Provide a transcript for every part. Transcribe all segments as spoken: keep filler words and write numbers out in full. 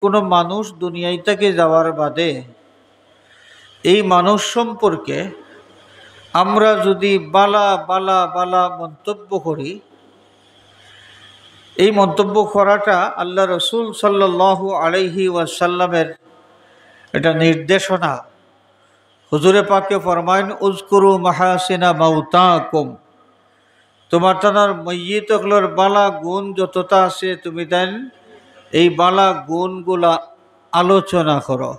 কোনো মানুষ দুনিয়াই থাকি যাওয়ার বাদে এই মানুষ সম্পর্কে আমরা যদি বালা বালা বালা মন্তব্য করি, এই মন্তব্য করাটা আল্লাহ রসুল সাল্লাল্লাহু আলাইহি ওয়াসাল্লামের এটা নির্দেশনা। হুজুরে পাকে ফরমাইন, "উযকুরু মাহাসিনা মাউতাকুম", তোমার তানার মইয়িত অকলর বালা গুণ যতটা আছে, তুমি তাইন এই বালা গুণগুলা আলোচনা করো।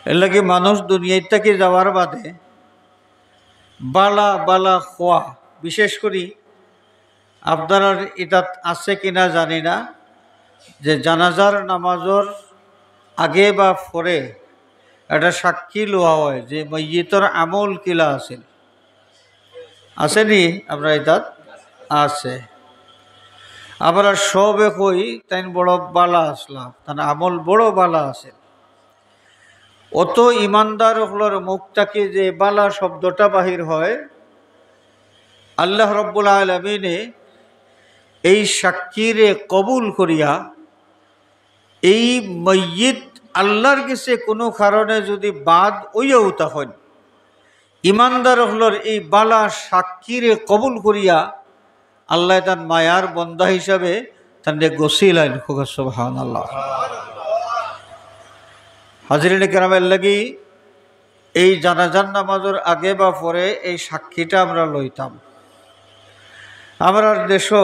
এর লাগি মানুষ দুনিয়ার থাকি যাওয়ার বাদে বালা বালা খোয়া, বিশেষ করি আপনারার ইতাত আছে কিনা জানি না, যে জানাজার নামাজর আগে বা পরে একটা সাক্ষী লওয়া হয় যে মইয়িতর আমল কিলা আছিল। আছেনি আপনারার ইতাত? আছে। আমরা সবে কই তাইন বড় বালা আছলা, তান আমল বড় বালা আছে। অত ইমানদার অকলর মুখ থাকি যে বালা শব্দটা বাহির হয়, আল্লাহ রব্বুল আলামিনে এই সাক্ষীরে কবুল করিয়া এই মইয়িত আল্লাহর গেছে কোনো কারণে যদি বাদ অইয়াও তখন ইমানদার অকলর এই বালা সাক্ষীরে কবুল করিয়া আল্লাহ তান মায়ার বন্দা হিসাবে তানরে গছিলাইন। কউক্কা সুবহানাল্লাহ। হাজিরিনে কেরাম, এর লাগি এই জানাজার নামাজর আগে বা পরে এই সাক্ষীটা আমরা লইতাম। আমরার দেশো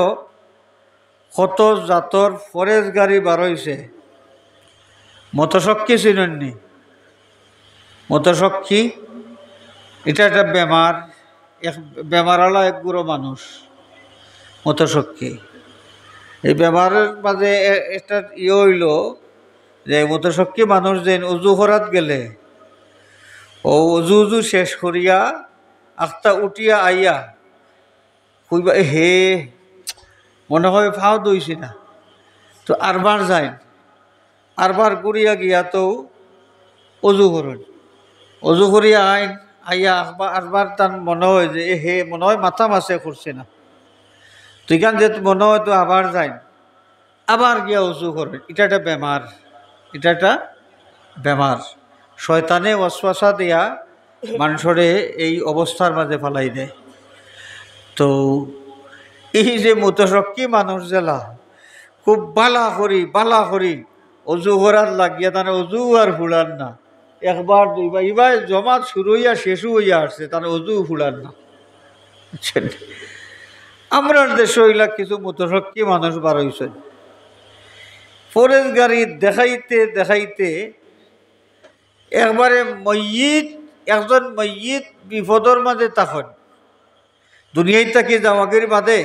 কত জাতর ফরেজগারি বারইছে। মতসক্কি চিনইননি? মতসক্কি, ইটা একটা বেমার, এক বেমারআলা এক গুরু মানুষ, মতসক্কি। এই বেমারর মাঝে এ-, একটা ইয়ে অইলো যে মতসক্কি মানুষ যেইন অজু করাত গেলে, অউ অজু উজু শেষ করিয়া আখতা উঠিয়া আইয়া কইবা, "এ হে, মনে হয় পাও ধইছি না, তো আরবার যাইন।" আরবার ঘুরিয়া গিয়া তো অজু করইন, অজু করিয়া আইন, আইয়া আখবা-, আরবার তান মনে হয় যে, "এ হে, মনে হয় মাথা মাসে করছি না।" তো ইখান যে মনে হয় তো আবার যাইন, আবার গিয়া অজু করইন। ইটা একটা বেমার, ইটা একটা বেমার। শয়তানে ওয়াসওয়াসা দিয়া মানষরে এই অবস্থার মাঝে ফালাই দেয়। তো এই যে মতসক্কি মানুষ যেলা খুব বালা করি, বালা করি অজু করার লাগিয়া তান অজু আর ফুলার না, একবার দুইবার, ইবায় জমাত শুরু অইয়া শেষও অইয়া আসছে, তান অজু ফুলার না। বুঝছেন? আমরার দেশো অইলা কিছু মতসক্কি মানুষ বারইছে, ফরেজগারি দেখাইতে দেখাইতে একবারে মইয়িত, একজন মইয়িত বিপদর মাঝে তখন দুনিয়াই থাকি যাওয়াগির বাদে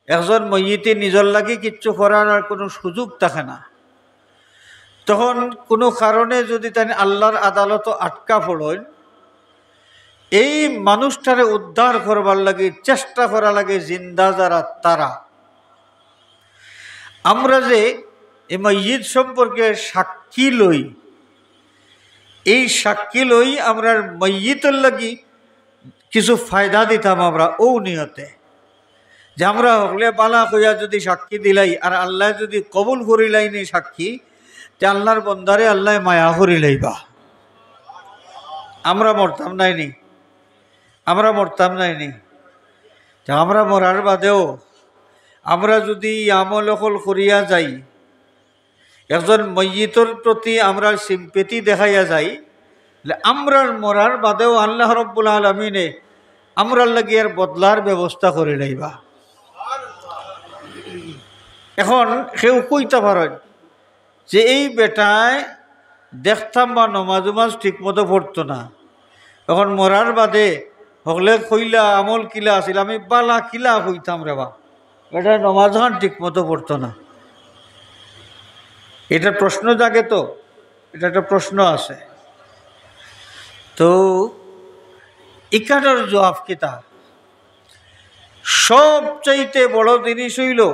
একজন মইয়িতে নিজর লাগি কিচ্ছু করার আর কোনো সুযোগ থাকে না। তখন কোনো কারণে যদি তাইন আল্লাহর আদালতো আটকা পড়ইন, এই মানুষটারে উদ্ধার করবার লাগি চেষ্টা করা লাগে জিন্দা যারা তারা। আমরা যে এই মইয়িত সম্পর্কে সাক্ষী লই, এই সাক্ষী লই আমরার মইয়িতর লাগি কিছু ফায়দা দিতাম আমরা অউ নিয়তে, যে আমরা হকলে বালা কইয়া যদি সাক্ষী দিলাই আর আল্লায় যদি কবুল করিলাইন ই সাক্ষী, তে আল্লাহর বন্দারে আল্লায় মায়া করিলাইবা। আমরা মরতাম নায় নি, আমরা মরতাম নায় নি। তে আমরা মরার বাদেও আমরা যদি ই আমল অকল করিয়া যাই, একজন মইয়িতর প্রতি আমরা sympathy দেখাইয়া যাই, লে আমরার মরার বাদেও আল্লাহ রব্বুল আলামিনে আমরার লাগি এর বদলার ব্যবস্থা করিলাইবা। এখন কেউ কইতা পারইন যে এই বেটায় দেখতাম বা নমাজ উমাজ ঠিক মতো পড়তো না, এখন মরার বাদে হকলে কইলা আমল কিলা আছিল, আমি বালা কিলা কইতাম রে বা, বেটায় নমাজ খান ঠিক মতো পড়তো না। এটা প্রশ্ন জাগে তো, এটা একটা প্রশ্ন আছে। তো ইখানর জবাব কিতা? সবচাইতে বড় জিনিস অইলো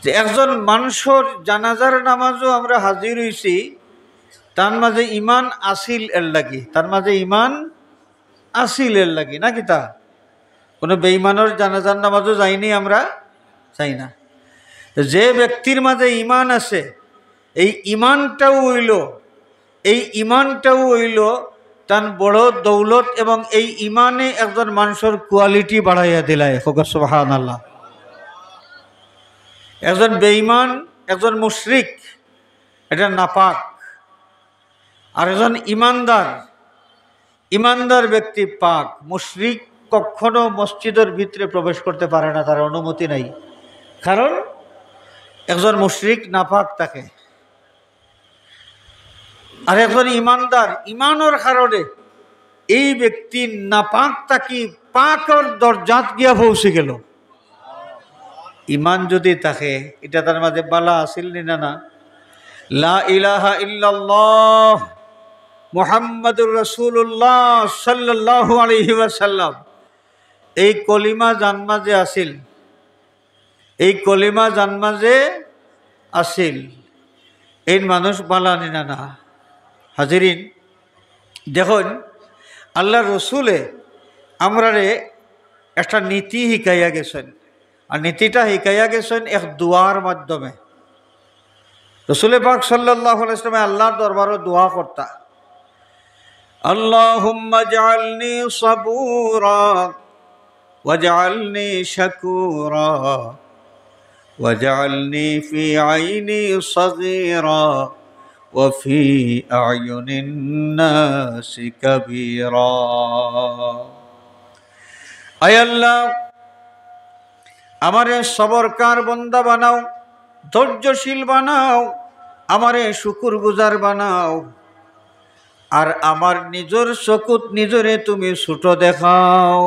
যে একজন মানষর জানাজার নামাজো আমরা হাজির অইছি, তার মাঝে ইমান আছিল এর লাগি, তার মাঝে ইমান আছিল এর লাগি, না কিতা? কোনো বেইমানর জানাজার নামাজো যাইনি আমরা, যাই না। যে ব্যক্তির মাঝে ইমান আছে, এই ইমানটাও অইল, এই ইমানটাও অইল তান বড় দৌলত, এবং এই ইমানে একজন মানুষর কোয়ালিটি বাড়াইয়া দিলায়। কউক্কা সুবহানাল্লাহ। একজন বেঈমান, একজন মুশরিক, এটা নাপাক। আর একজন ইমানদার, ইমানদার ব্যক্তি পাক। মুশরিক কখনো মসজিদর ভিতরে প্রবেশ করতে পারে না, তার অনুমতি নাই। কারণ একজন মুশরিক নাপাক থাকে। আর একজন ইমানদার, ইমানর কারণে এই ব্যক্তি নাপাক থাকি পাকর দরজাত গিয়া পৌঁছি গেল। ইমান যদি থাকে, এটা তার মাঝে বালা আছিল নি না? না। লা ইলাহা ইল্লাল্লাহ মুহাম্মাদুর রাসূলুল্লাহ সাল্লাল্লাহু আলাইহি ওয়াসাল্লাম, এই কলিমা যান মাঝে আছিল, এই কলিমা যান মাঝে আছিল, এই মানুষ বালা নি না? না। হাজিরিন, দেখইন, আল্লাহর রসুলে আমরারে একটা নীতি শিখাইয়া গেছেন, আর নীতিটা শিখাইয়া গেছেন এক দোয়ার মাধ্যমে। রসুলে পাক সাল্লাল্লাহু আলাইহি ওয়াসাল্লামে আল্লাহর দরবারো দোয়া করতা, اللهم اجعلني صبورا واجعلني شكورا واجعلني في عيني صغيرا وفي أعين الناس كبيرا। আয় আল্লাহ, আমারে সবরকার বন্দা বানাও, ধৈর্যশীল বানাও, আমারে শুকুরগুজার বানাও, আর আমার নিজর চকুত নিজরে তুমি ছোট দেখাও,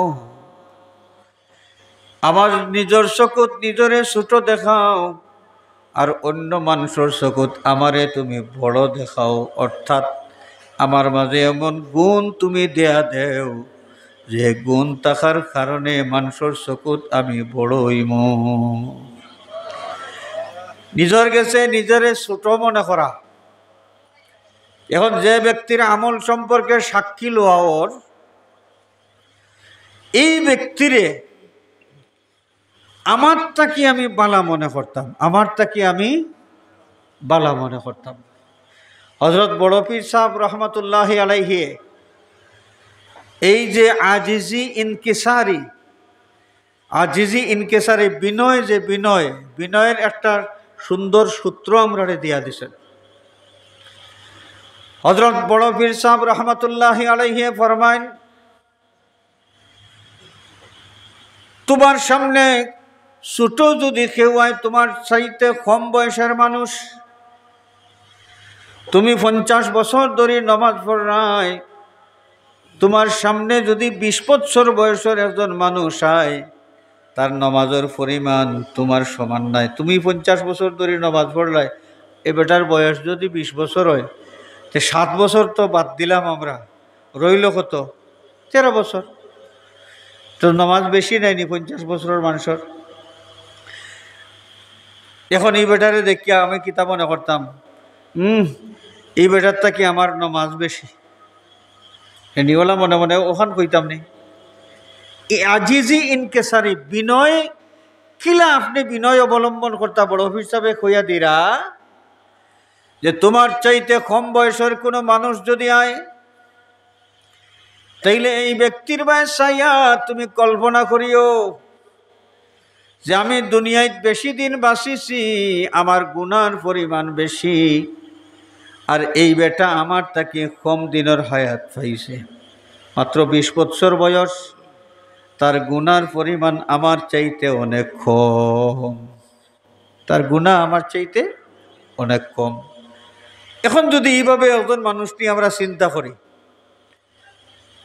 আমার নিজর চকুত নিজরে ছোট দেখাও, আর অন্য মানুষর চকুত আমারে তুমি বড় দেখাও। অর্থাৎ আমার মাঝে এমন গুণ তুমি দেয়া দেও, যে গুণ থাকার কারণে মানুষর চকুত আমি বড় অইমু। নিজর গেছে নিজরে ছোট মনে করা। এখন যে ব্যক্তির আমল সম্পর্কে সাক্ষী লওয়া অর, এই ব্যক্তিরে আমার থাকি আমি বালা মনে করতাম, আমার থাকি আমি বালা মনে করতাম। হযরত বড় পীর সাহেব রহমতুল্লাহ আলাইহি এই যে আজিজি ইনকিসারি, আজিজি ইনকিসারি বিনয়, যে বিনয়, বিনয়ের একটা সুন্দর সূত্র আমরারে দিয়া দিছেন। হযরত বড় পীর সাহেব রহমতুল্লাহ আলাইহি ফরমাইন, তোমার সামনে ছোট যদি কেউ হয়, তোমার চাইতে কম বয়সের মানুষ, তুমি পঞ্চাশ বছর ধরি নমাজ পড়রায়, তোমার সামনে যদি বিশ বছর বয়সের একজন মানুষ আয়, তার নমাজর পরিমাণ তোমার সমান নাই। তুমি পঞ্চাশ বছর ধরি নমাজ পড়লায়, এ বেটার বয়স যদি বিশ বছর হয়, তে সাত বছর তো বাদ দিলাম আমরা, রইল কত? তেরো বছর। তো নমাজ বেশি নায়নি পঞ্চাশ বছরর মানুষর? এখন এই বেটারে দেখিয়া আমি কিতা মনে করতাম, হুম, এই বেটার থাকি আমার নমাজ বেশি। এ নিওলা মনে মনে অখান কইতাম নি? এই আজিজি ইনকিসারি বিনয়, কিলা আপনে বিনয় অবলম্বন করতা? বড় পীর সাহেবে কইয়া দিরা যে তোমার চাইতে কম বয়সর কোনো মানুষ যদি আয়, তাইলে এই ব্যক্তির বায় চাইয়া তুমি কল্পনা করিও যে আমি দুনিয়াত বেশি দিন বাঁচিছি, আমার গুনার পরিমাণ বেশি, আর এই বেটা আমার থাকি কম দিনর হায়াত পাইছে, মাত্র বিশ বছর বয়স, তার গুনার পরিমাণ আমার চাইতে অনেক কম, তার গুনা আমার চাইতে অনেক কম। এখন যদি এইভাবে একজন মানুষ নিয়ে আমরা চিন্তা করি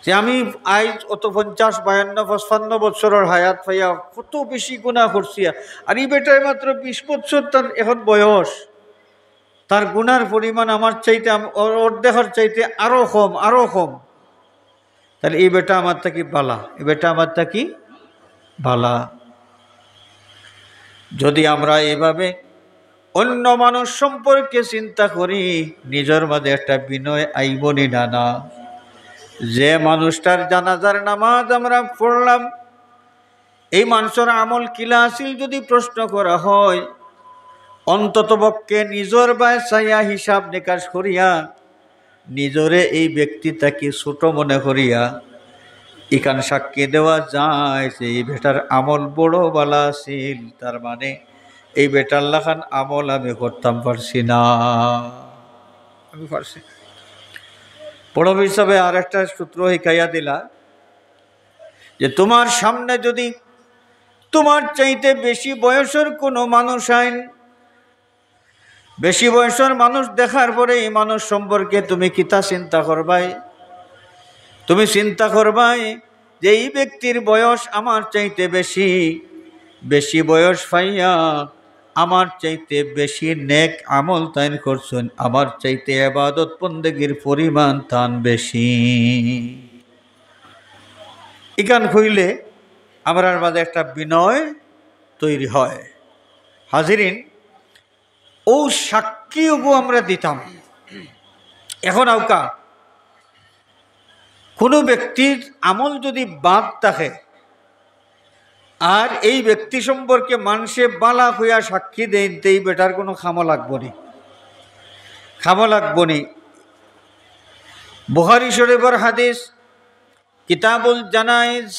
যে আমি আইজ অত পঞ্চাশ, বায়ান্ন, পঁচপান্ন বছরর হায়াত পাইয়া কত বেশি গুনা করছি, আর এই বেটায় মাত্র বিশ বছর তার এখন বয়স, তার গুনার পরিমাণ আমার চাইতে, আম-, অর-, অর্ধেকর চাইতে আরো কম, আরো কম। তাহলে এই বেটা আমার থাকি বালা, এই বেটা আমার থাকি বালা। যদি আমরা এইভাবে অন্য মানুষ সম্পর্কে চিন্তা করি, নিজর মাঝে একটা বিনয় আইবনি না? না, যে মানুষটার জানাজার নামাজ আমরা পড়লাম, এই মানুষর আমল কিলা আছিল যদি প্রশ্ন করা হয়, অন্ততপক্ষে নিজর বায় চাইয়া হিসাব নিকাশ করিয়া, নিজরে এই ব্যক্তি থাকি ছোট মনে করিয়া ইখান সাক্ষী দেওয়া যায় যে এই বেটার আমল বড় বালা আছিল, তার মানে এই বেটার লাখান আমল আমি করতাম পারছি না, আমি পারছি না। বড় হিসাবে আর একটা সূত্র হিকাইয়া দিলা যে তুমার সামনে যদি তুমার চাইতে বেশি বয়সর কোনো মানুষ আইন, বেশি বয়সর মানুষ দেখার পরে এই মানুষ সম্পর্কে তুমি কিতা চিন্তা করবায়? তুমি চিন্তা করবায় যে এই ব্যক্তির বয়স আমার চাইতে বেশি, বেশি বয়স পাইয়া আমার চাইতে বেশি নেক আমল তাইন করছইন, আমার চাইতে ইবাদত বন্দেগীর পরিমাণ তান বেশি। ইখান কইলে আমরার মাঝে একটা বিনয় তৈরি হয়। হাজিরিন, অউ সাক্ষী অগু আমরা দিতাম। এখন আউক্কা, কোনো ব্যক্তির আমল যদি বাদ থাকে, আর এই ব্যক্তি সম্পর্কে মানষে বালা কইয়া সাক্ষী দেইন, তে এই বেটার কোনো কামো লাগবো নি, কামো লাগবো নি। বুখারী শরীফর হাদিস, কিতাবুল জানাইজ,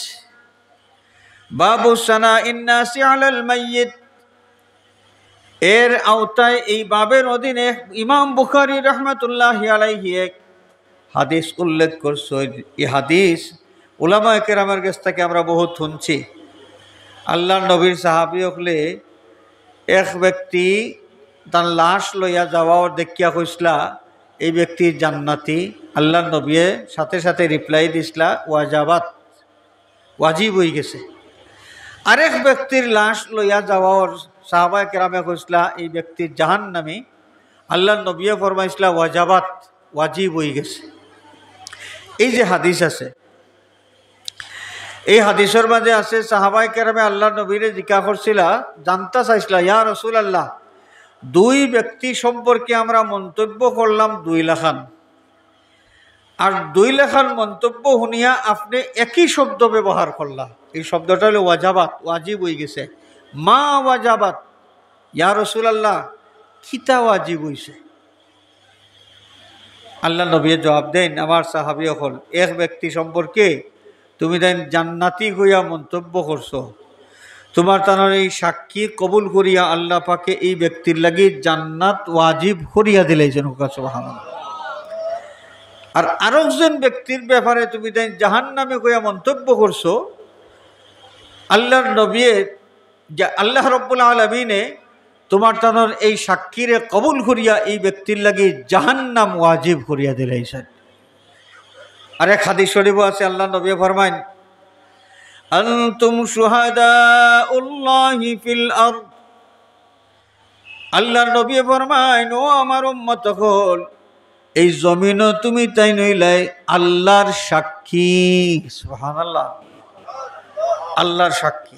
বাবু সানাইন নাসি আলাল মাইয়িত, এর আওতায় এই বাবের অধীনে ইমাম বুখারী রহমতুল্লাহি আলাইহি এক হাদিস উল্লেখ করছইন। এই হাদিস উলামায়ে কেরামের গেছ থাকি আমরা বহুত হুনছি। আল্লার নবীর সাহাবী অকলে এক ব্যক্তি তান লাশ লইয়া যাওয়াও দেখিয়া কইছলা, "এই ব্যক্তি জান্নাতি।" আল্লার নবীয়ে সাথে সাথে reply দিছলা, "ওয়াজাবাত, ওয়াজিব অইগেছে।" আরেক ব্যক্তির লাশ লইয়া যাওয়াও সাহাবায়ে কেরামে কইছলা, "এই ব্যক্তি জাহান্নামী।" আল্লার নবীয়ে ফরমাইছলা, "ওয়াজাবাত, ওয়াজিব অইগেছে।" এই যে হাদিস আছে, এই হাদিসর মাঝে আছে, সাহাবায়ে কেরামে আল্লার নবীরে জিকা করছিলা, জানতা চাইছলা, "ইয়া রাসূলুল্লাহ, দুই ব্যক্তি সম্পর্কে আমরা মন্তব্য করলাম দুই লাখান, আর দুই লাখান মন্তব্য হুনিয়া আপনে একই শব্দ ব্যবহার করলা।" এই শব্দটা অইলো ওয়াজাবাত, ওয়াজিব অইগেছে। "মা ওয়াজাবাত, ইয়া রাসূলুল্লাহ, কিতা ওয়াজিব অইছে?" আল্লার নবীয়ে জবাব দেইন, "আমার সাহাবী অকল, এক ব্যক্তি সম্পর্কে তুমি তাইন জান্নাতি কইয়া মন্তব্য করছো, তুমার তানর এই সাক্ষী কবুল করিয়া আল্লা পাকে এই ব্যক্তির লাগি জান্নাত ওয়াজিব করিয়া দিলাইছইন।" কউক্কা সুবহানাল্লাহ। আর আরকজন ব্যক্তির ব্যাপারে তুমি তাইন জাহান্নামী কইয়া মন্তব্য করছো, আল্লার নবীয়ে যে আল্লাহ রব্বুল আলামিনে তুমার তানর এই সাক্ষীরে কবুল করিয়া এই ব্যক্তির লাগি জাহান্নাম ওয়াজিব করিয়া দিলাইছইন। আরেক হাদিস শরীফো আছে, আল্লার নবীয়ে ফরমাইন, "আনতুম শুহাদাউল্লাহি ফিল আরদ।" আল্লার নবীয়ে ফরমাইন, "ও আমার উম্মত অকল, এই জমিনো তুমি তাইন অইলায় আল্লার সাক্ষী।" সুবহানাল্লাহ, আল্লার সাক্ষী।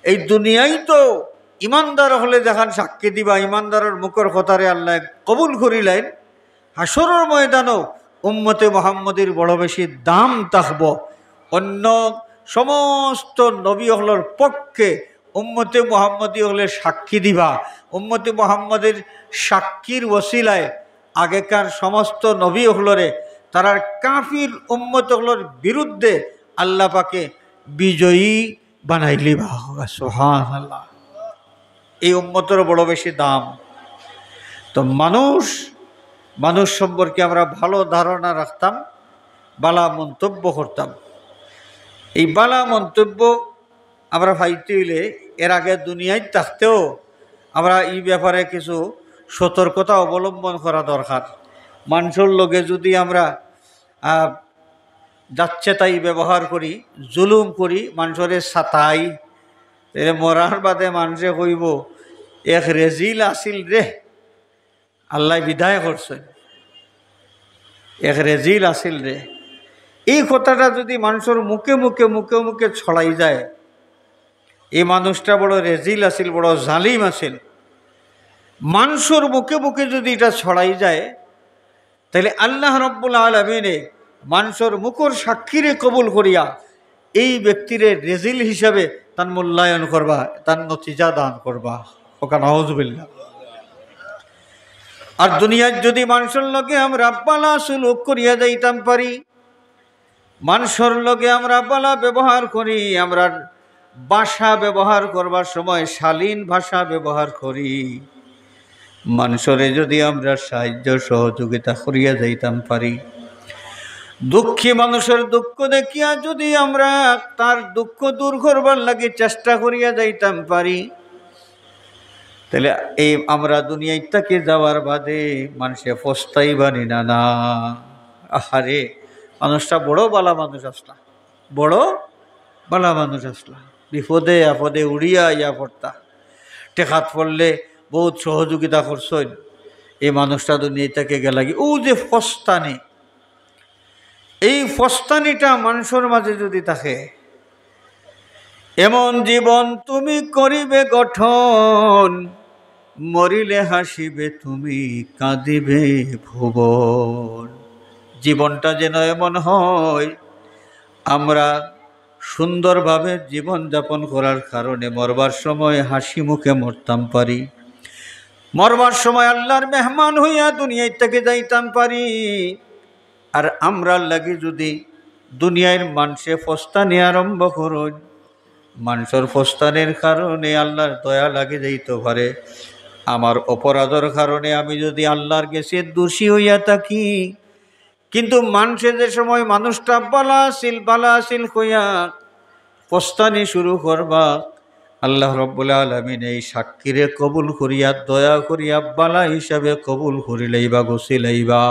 এই দুনিয়ায় তো ইমানদার অকলে যেখান সাক্ষী দিবা, ইমানদারর মুখর কথারে আল্লায় কবুল করিলাইন, হাশরর ময়দানো উম্মতে মুহাম্মদীর বড় বেশি দাম থাকবো। অন্য সমস্ত নবী অকলর পক্ষে উম্মতে মুহাম্মদী অকলে সাক্ষী দিবা। উম্মতে মুহাম্মদীর সাক্ষীর ওসিলায় আগেকার সমস্ত নবী অকলরে তারার কাফির উম্মত অকলর বিরুদ্ধে আল্লা পাকে বিজয়ী বানাইলিবা। সুবহানাল্লাহ। এই উম্মতর বড় বেশি দাম। তো মানুষ, মানুষ সম্পর্কে আমরা ভালো ধারণা রাখতাম, বালা মন্তব্য করতাম। এই বালা মন্তব্য আমরা পাইতে অইলে এর আগে দুনিয়াত থাকতেও আমরা এই ব্যাপারে কিছু সতর্কতা অবলম্বন করা দরকার। মানষর লগে যদি আমরা, আহ, যাচ্ছে তাই ব্যবহার করি, জুলুম করি, মানষরে সাতাই, তাইলে মরার বাদে মানষে কইবো, "এক রেজিল আছিল রে, আল্লায় বিদায় করছইন, এক রেজিল আছিল রে।" এই কথাটা যদি মানষর মুখে মুখে, মুখে মুখে ছড়াই যায়, "এই মানুষটা বড় রেজিল আছিল, বড় জালিম আছিল", মানষর মুখে মুখে যদি ইটা ছড়াই যায়, তাইলে আল্লাহ রব্বুল আলামিনে মানষর মুখর সাক্ষীরে কবুল করিয়া এই ব্যক্তিরে রেজিল হিসাবে তান মূল্যায়ন করবা, তান নতিজা দান করবা। কউক্কা নাউজুবিল্লাহ। আর দুনিয়াত যুদি মানষর লগে আমরা বালা সুলুক করিয়া যাইতাম পারি, মানষর লগে আমরা বালা ব্যবহার করি, আমরা ভাষা ব্যবহার করবার সময় শালীন ভাষা ব্যবহার করি, মানষরে যুদি আমরা সাহায্য সহযোগিতা করিয়া যাইতাম পারি, দুঃখী মানুষর দুঃখ দেখিয়া যুদি আমরা তার দুঃখ দূর করবার লাগি চেষ্টা করিয়া যাইতাম পারি, তাইলে এই আমরা দুনিয়ার থাকি যাওয়ার বাদে মানষে পস্তাইবা নি না? না। আহারে, মানুষটা বড় বালা মানুষ আছলা, বড় বালা মানুষ আছলা, বিপদে আপদে উড়িয়া আইয়া পড়তা, টেকাত পড়লে বউত সহযোগিতা করছইন, এই মানুষটা দুনিয়ার থাকি গেলাগি। অউ যে পস্তানি, এই পস্তানিটা মানষর মাঝে যুদি থাকে, এমন জীবন তুমি করিবে গঠন, মরিলে হাসিবে তুমি, কাঁদিবে ভুবন। জীবনটা যেন এমন হয়, আমরা সুন্দরভাবে জীবন যাপন করার কারণে মরবার সময় হাসি মুখে মরতাম পারি, মরবার সময় আল্লার মেহমান হইয়া দুনিয়ার থাকি যাইতাম পারি। আর আমরার লাগি যুদি দুনিয়ার মানষে পস্তানি আরম্ভ করইন, মানষর পস্তানির কারণে আল্লার দয়া লাগি যাইতো পারে। আমার অপরাধর কারণে আমি যুদি আল্লার গেছে দোষী হইয়া থাকি, কিন্তু মানষে যে সময় মানুষটা বালা আছিল, বালা আছিল কইয়া পস্তানি শুরু করবা, আল্লাহ রব্বুল আলামিন এই সাক্ষীরে কবুল করিয়া, দয়া করিয়া, বালা হিসাবে কবুল করি লইবা, গছি লইবা।